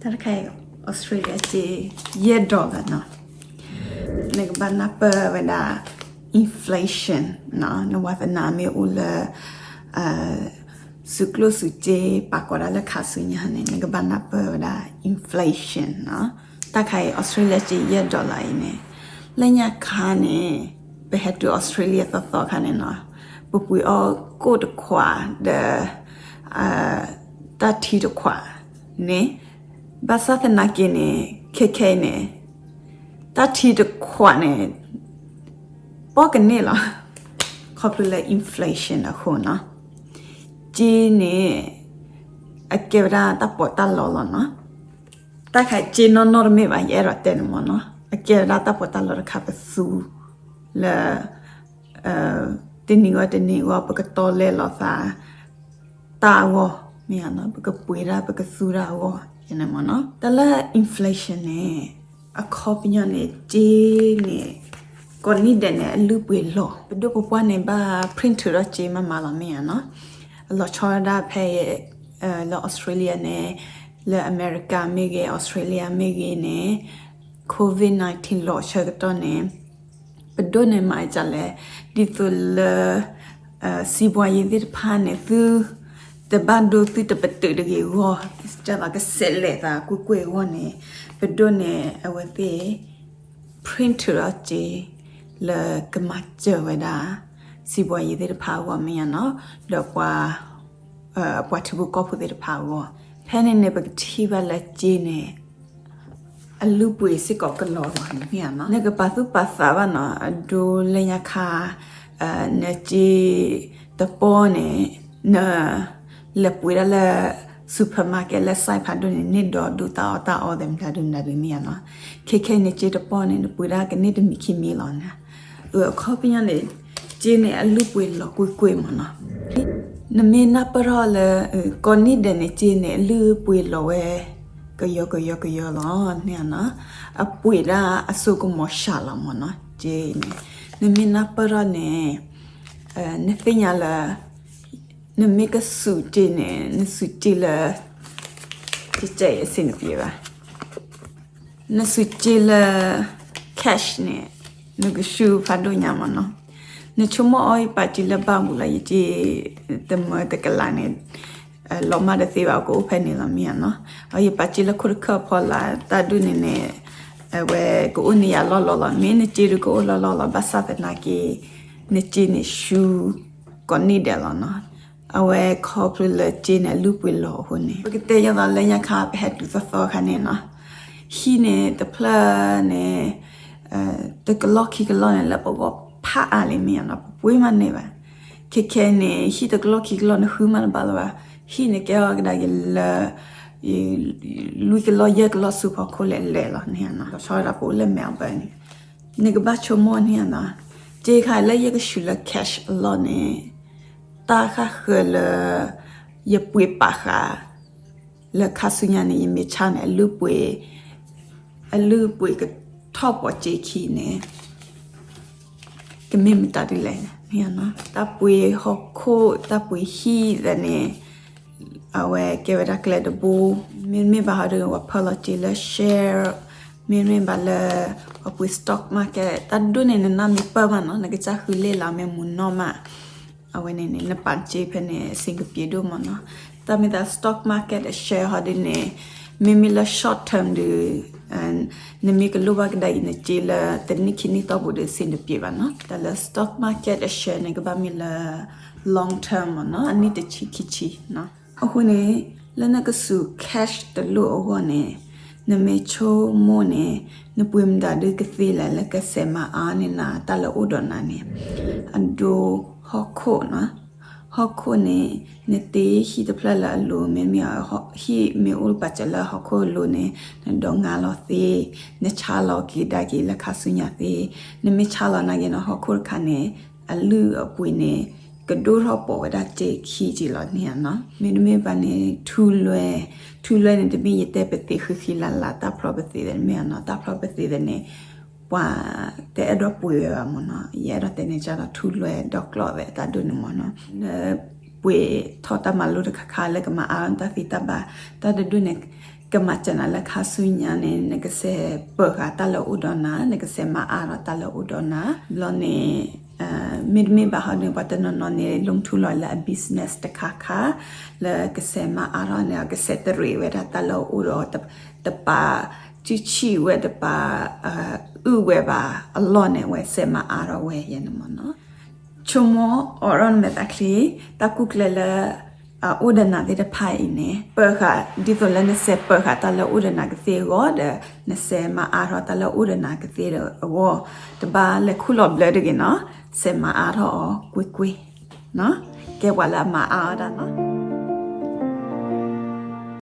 တၢ်တခါအံၤ Australia စ့ ယဲၢ် dollar နီၤ, နကဘၣ်နၢ်ပၢၢ်ဝဲဒၣ် inflation နီၤ, နဝါသနာမ့ၢ်အိၣ်လၢ စုကျိၣ်စုစ့ ပာ်ကိးဒၣ်လၢခါဆူညါန့ၣ် နကဘၣ်နၢ်ပၢၢ်ဝဲဒၣ် inflation နီၤ. တၢ်ခါအံၤ Australia စ့ ယဲၢ် dollar အံၤန့ၣ် လၢညါခါန့ၣ် ပဟဲတုၤ Australia သီသီခါန့ၣ်နီၤ, ပပှ့ၤအီၣ်ကိၣ်တခွးဒီး တၢ်ထံတခွးန့ၣ်, ဘၣ်ဆၣ်သနာ်က့န့ၣ် ခဲခဲအံၤန့ၣ် တၢ်ထံတခွးန့ၣ် ပီၣ်ကန့ၢ်လီၤ, ခီဖျိလၢ inflation အဃိနီၤ. စ့န့ၣ် အကဲဝဲဒၣ်တၢ်ပီးတၢ်လီလီၤနီၤ. တၢ်ခါစ့နီၢ်နီၢ်တမ့ၢ်ဘၣ်, ယအဲၣ်ဒိးတဲန့ၣ်မ့ၢ်နီၤ, အကဲဝဲဒၣ်တၢ်ပီးတၢ်လီတခါ ပသူလၢ တနံၤဂီၢ်တနံၤဂီၢ် ပကတီလဲလိာ်သး တၢ်အဂီၢ်မ့ၢ်ဧါနီၤ, ပကပှ့ၤတၢ် ပကသူတၢ်အဂီၢ် ယန့ၣ်မ့ၢ်နီၤ. တၢ်လၢ inflation န့ၣ် အခီပညီန့ၣ် စ့န့ၣ် ကိးနံၣ်ဒဲးန့ၣ် အလုၢ်အပှ့ၤလီၤ. ပဒိၣ်ပပှၢ်န့ၣ် ဘၣ် print ထုးထီၣ်စ့မးမးလီၤ မ့ၢ်ဧါနီၤ. လီၤဆီဒၣ်တၢ်ဖဲ လၢ Australia န့ၣ်, လၢအမဲရကၤမ့ၢ်ဂ့ၤ, Australia မ့ၢ်ဂ့ၤန့ၣ်, covid nineteen လီၤဆၢကတီၢ်န့ၣ် ပဒိၣ်န့ၣ်မၤဒ်လဲၣ်, ဒ်သိးလၢ စံးဘှါယ့သ့ၣ်တဖၣ်န့ၣ် သုတဘၣ်ဒိ သုတပတုာ်တဂ့ၤအဂီၢ်, ကစၢ်လီၤကဆဲးလဲၤသးကွ့ၢ်ကွ့ၢ်အဂီၢ်န့ၣ်, ပဒိၣ်န့ၣ် အဝဲသ့ၣ် print ထုးထီၣ်စ့ လၢကမၤစၢၤဝဲဒၣ် စံးဘှါယ့သ့ၣ်တဖၣ်အဂီၢ် မ့ၢ်ဧါနီၤ, ဒီးပှၤ ပှၤထံဖိကီၢ်ဖိသ့ၣ်တဖၣ်အဂီၢ်. ဖဲန့ၣ်န့ၣ် ပကထံၣ်ဘၣ်လၢစ့န့ၣ် အလုၢ်အပှ့ၤစ့ၢ်ကီးကလီၤလီၤန့ၣ် မ့ၢ်ဧါနီၤ. နကပာ်သူၣ်ပာ်သးဘၣ်နီၤ, အဒိလၢညါခါ နစ့တပီၢ်န့ၣ် နလဲၤပှ့ၤဒၣ်လၢ supermarket လၢ site ဖးဒိၣ်န့ၣ် န့ၢ်ဒီးဒိတၢ်အီၣ်တၢ်အီသ့ၣ်မတၤဒုမတၤဒု မ့ၢ်ဧါနီၤ. ခဲခဲန့ၣ် စ့တပီၢ်န့ၣ် နပှ့ၤဒၣ်ကန့ၢ်တမံၤခံမံၤလီၤန့ၣ်. အခီပညီန့ၣ် စ့န့ၣ် အလုၢ်အပှ့ၤလီၤကွ့ၢ်ကွ့ၢ်မ့ၢ်နီၤ. နမ့ၢ်နၢ်ပၢၢ်ထီၣ်လၢ ကိးနံၣ်ဒဲးန့ၣ် စ့န့ၣ် အလုၢ်အပှ့ၤလီၤဝဲ ကယီကယီကယီလီၤ မ့ၢ်ဧါနီၤ. အပှ့ၤဒၣ်အစိကမီၤစှၤလီၤမ့ၢ်နီၤ. စ့န့ၣ် နမ့ၢ်နၢ်ပၢၢ်ထီၣ်န့ၣ် နသ့ၣ်ညါလၢ နမ့ၢ်ကစူးစ့န့ၣ် နစူးစ့လၢ ကစၢ်အံၤအဆင်တပြေဘၣ်. နစူးစ့လၢ cash န့ၣ် နကစူးဖးဒိၣ်ညါမ့ၢ်နီၤ. နဆိကမိၣ်အီၤ ယပာ်စ့လၢဘၣ်ပူၤလီၤ ယစ့ တမၢတကလးန့ၣ် လီၤမၢ်တသ့ဘၣ် ကအိၣ်ဖဲန့ၣ်လီၤ မ့ၢ်ဧါနီၤ. အယပာ်စ့လၢခိၣ်တခၢၣ်ဖီလာ် တၢ်ဒုးန့ၣ်န့ၣ် အဝဲကအိၣ်န့ၢ်ယၤလီၢ်လီၢ်လီၤ. မ့ၢ်နစ့ဒုးကအိၣ်လီၢ်လီၢ်လီၤ ဘၣ်ဆၣ်သနာ်က့ နစ့န့ၣ် ရှူ ကိးနံၣ်ဒဲးလီၤနီၤ. အဝဲခီဖျိလၢစ့န့ၣ် အလုၢ်ပှ့ၤလီၤအဃိန့ၣ် ပကတဲယဲသိးလၢညါခါ ပဟဲတုၤသီသီခါန့ၣ်နီၤ, ဟံၣ်န့ၣ်တဖျၢၣ်န့ၣ် တကလီၢ်ခံကလီၢ်န့ၣ် လၢပဂီၢ်ဖးအါလံမ့ၢ်ဧါနီၤ, ပပှ့ၤမးန့ၢ်ဘၣ်. ခဲခဲန့ၣ် ဟံၣ်တကလီၢ်ခံကလီၢ်န့ၣ် ဃုမးတဘၣ်လၢၤဘၣ်. ဟံၣ်န့ၣ်ကဲထီၣ်ကဒါက့ၤလၢ လွံၢ်ကလီၢ်ယဲၢ်ကလီၢ်ဆူဖီခိၣ်လဲၣ်လဲၣ်လီၤန့ၣ်နီၤ. လီၤဆီဝဲဒၣ်ပအိၣ်လၢ Melbourne န့ၣ် နကဘၣ်ဆိကမိၣ်န့ၣ်နီၤ, စ့ခါလၢယကဆူးလၢ cash အလီၢ်န့ၣ် တၢ်ဃၣ်ဃၢၤလၢ ယပှ့ၤပာ်ဃာ် လၢခါဆူညါန့ၣ် ယမ့ၢ်ဆါန့ၣ် အလုၢ်ပှ့ၤ အလုၢ်ပှ့ၤကထီၣ်ပီးစ့ခံန့ၣ် ကမ့ၢ်မတၤဒ်လဲၣ်န့ၣ်နီၤ. တၢ်ပှ့ၤဟီၣ်ခိၣ် တၢ်ပှ့ၤဟံၣ်သ့ၣ်န့ၣ် အဝဲကဲဝဲဒၣ်ကျဲတဘိ, မ့တမ့ၢ်ဘၣ်ဟီဒုး ပှၤဖၢလီၤစ့လၢ share, မ့တမ့ၢ်ဘၣ်လၢ ပှၤပှ့ၤ stock market တၢ်ဒိၣ်န့ၣ် နနၢ်မ့ၢ်ပၢၢ်မးနီၤ နကစၢ်ဃုလ့ၣ်လီၤမ့ၢ်မူနီၢ်မး အဝဲန့ၣ်န့ၣ် နပာ်စ့ဖဲန့ၣ် အဆင်ကပြေဒိၣ်မးနီၤ. တၢ်မ့ၢ်သး stock market အ share ဟီဒုးန့ၣ် မ့မ့ၢ်လၢ short term ဒုး နမ့ၢ်ကလိၣ်ဘၣ်ကဒါက့ၤနစ့လၢတနံၣ်ခံနံၣ်တီၢ်ပူၤဒီး အဆင်တပြေဘၣ်နီၤ. တၢ်လၢ stock market အ share န့ၣ် ကဘၣ်မ့ၢ်လၢ long term မ့ၢ်နီၤ, အနံၣ်တဆံခံဆံနီၤ. အဃိန့ၣ် လၢနကစူး cash တလိၣ်အဂီၢ်န့ၣ် နမ့ၢ်ဆိကမိၣ်န့ၣ် နပှ့ၤမတၤဒုးကသ့လဲၣ် လၢကစဲးမၤအါန့ၢ်နၤ တၢ်လၢအိၣ်ဒီးနၤန့ၣ် အဒိ ဟီၣ်ခိၣ်နီၤ. ဟီၣ်ခိၣ်န့ၣ် နတ့ဟံၣ်တဖျၢၣ်လၢအလိၤ မ့မ့ၢ် ဟံၣ်မ့ၢ်အိၣ်ပာ်စၢၤလၢဟီၣ်ခိၣ်အလိၤန့ၣ် နဒိးငါလီၤသ့, နဆါလီၤက့ၤဒါက့ၤလၢခါဆူညါသ့, နမ့ၢ်ဆါလီၤနာ်က့ၤနီၤ ဟီၣ်ခိၣ်တခါန့ၣ် အလုၢ်အပှ့ၤန့ၣ် ကဒိၣ်ထီၣ်ပိာ်ဝဲဒၣ်စ့ခံက့ၤလီၤန့ၣ်နီၤ. မ့တမ့ၢ်ဘၣ်န့ၣ် ထူလွဲ, ထူလွဲန့ၣ် တမ့ၢ်ယတဲပသ့ၣ်ဃံဃံလၤလၤ တၢ်ဖျီပသ့ၣ်သ့ၣ်န့ၣ်မ့ၢ်နီၤ, တၢ်ဖျီပသ့ၣ်သ့ၣ်န့ၣ် ပှၤတအဲၣ်ဒိးပှ့ၤဝဲဘၣ်မ့ၢ်နီၤ. ယအဲၣ်ဒိးတဲန့ၣ် ကဒီးထူလွဲဒီကျီၢ်ဝဲတၢ်ဒိၣ်န့ၣ်မ့ၢ်နီၤ. လၢ ပှ့ၤထီၣ်တၢ်မၤလိတခါခါလၢကမၤအါထီၣ်နတၢ်သံတၢ်ဘၣ်, တၢ်တဒူၣ်န့ၣ် ကမၤစၢၤနၤလၢခါဆူညါန့ၣ် နကဆဲးပၢၤဃာ်တၢ်လၢအိၣ်ဒီးနၤ, နကဆဲးမၤအါထီၣ်တၢ်လၢအိၣ်ဒီးနၤ, ဘျီန့ၣ် မ့တမ့ၢ်ဘၣ်ဟီန့ၣ် ပှၤတနီၤနီၤန့ၣ် လီၢ်ထူလီၤလၢအ business တခါခါ လၢကဆဲးမၤအါထီၣ်န့ၣ် ကဆဲးတရံးဝဲဒၣ်တၢ်လၢအိၣ်ဒီး တပာ်စုဆံၣ်ဝဲ တပာ် အုၣ်ဝဲဘၣ်အလီၢ်န့ၣ် အဝဲဆဲးမၤအါထီၣ်ဝဲယဲန့ၣ်မ့ၢ်နီၤ. ဆိကမိၣ်အိးထီၣ်နမဲာ်သးချ့, တၢ်ကူၣ်ကျဲလၢ အအိၣ်ဒီးနၤသ့ၣ်တဖၣ်အံၤန့ၣ် ပၢၤဃာ် ဒ်သိးလၢနဆဲးပၢၤဃာ်တၢ်လၢအိၣ်ဒီးနၤကသ့အဂီၢ်ဒီး နဆဲးမၤအါထီၣ်တၢ်လၢအိၣ်ဒီးနၤကသ့အဂီၢ်, တဘၣ်လဲၤခူၣ်လီၤဘျၢတဂ့ၤနီၤ, ဆဲးမၤအါထီၣ်အီၤကွ့ၢ်ကွ့ၢ်, ကဲပှၤလၢအမၤအါအီၣ်တၢ်နီၤ.